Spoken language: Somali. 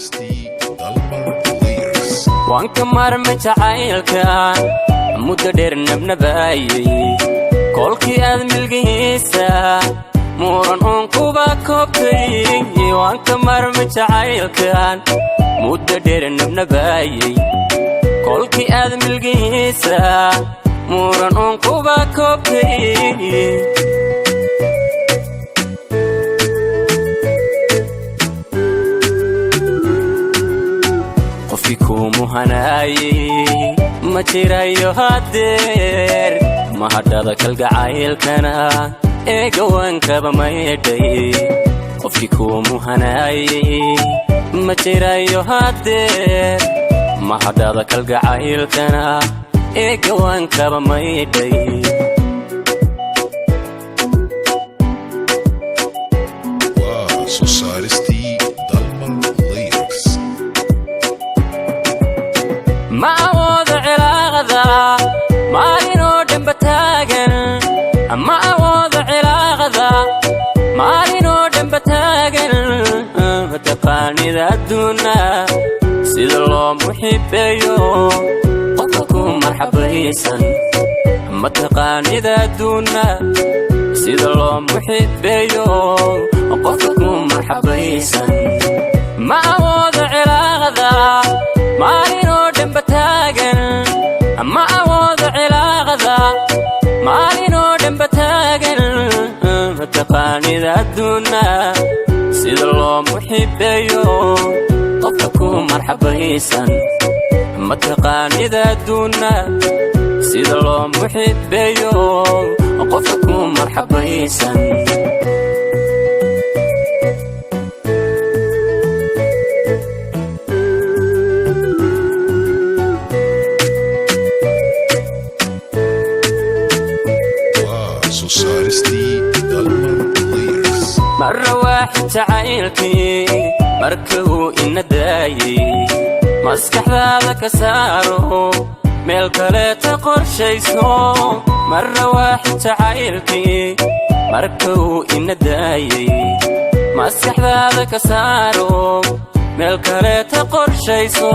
Saaristii Dalmar Lyrics. Waan ka maarmay jacaylka muddo dheer nabnabaayey. Kolkii aad milgihiisa muran uun kuba koobtay. Waan ka maarmay jacaylkan muddo dheer nabnabaayey. Kolkii aad milgihiisa muran uun kuba koobtay. Qofkii kuu muhanaayey ma jirayo hadeer, mahadhada kalgacaylkana ee gawaankaba maydhay. Qofkii kuu muhanaayey ma jirayo hadeer, mahadhada kalgacaylkana ee gawaankaba maydhay. Waa soo saaristii Dalmar Lyrics. Ma awoodo cilaaqda maalinoo dhanba taagan, ma awoodo cilaaqda maalinoo dhanba taagan. Mataqaanida adduuna sida loo muxibeeyo qofka ku marxabaysan? Mataqaanida adduuna sida loo muxibeeyo qofka ku marxabaysan? Ma awoodo cilaaqda maalinoo dhanba taagan, ma awoodo cilaaqda maalinoo dhanba taagan. Mataqaanida adduuna sida loo muxibeeyo qofka ku marxabaysan? Mataqaanida adduuna sida loo muxibeeyo qofka ku marxabaysan? Waa soo saaristii Dalmar Lyrics. Marra waaxid jacaylkii marka uu ina daayey, maskaxdaada ka saaro, meel kaleeta qorshayso. Marra waaxid jacaylkii marka uu ina daayey, maskaxdaada ka saaro, meel kaleeta qorshayso.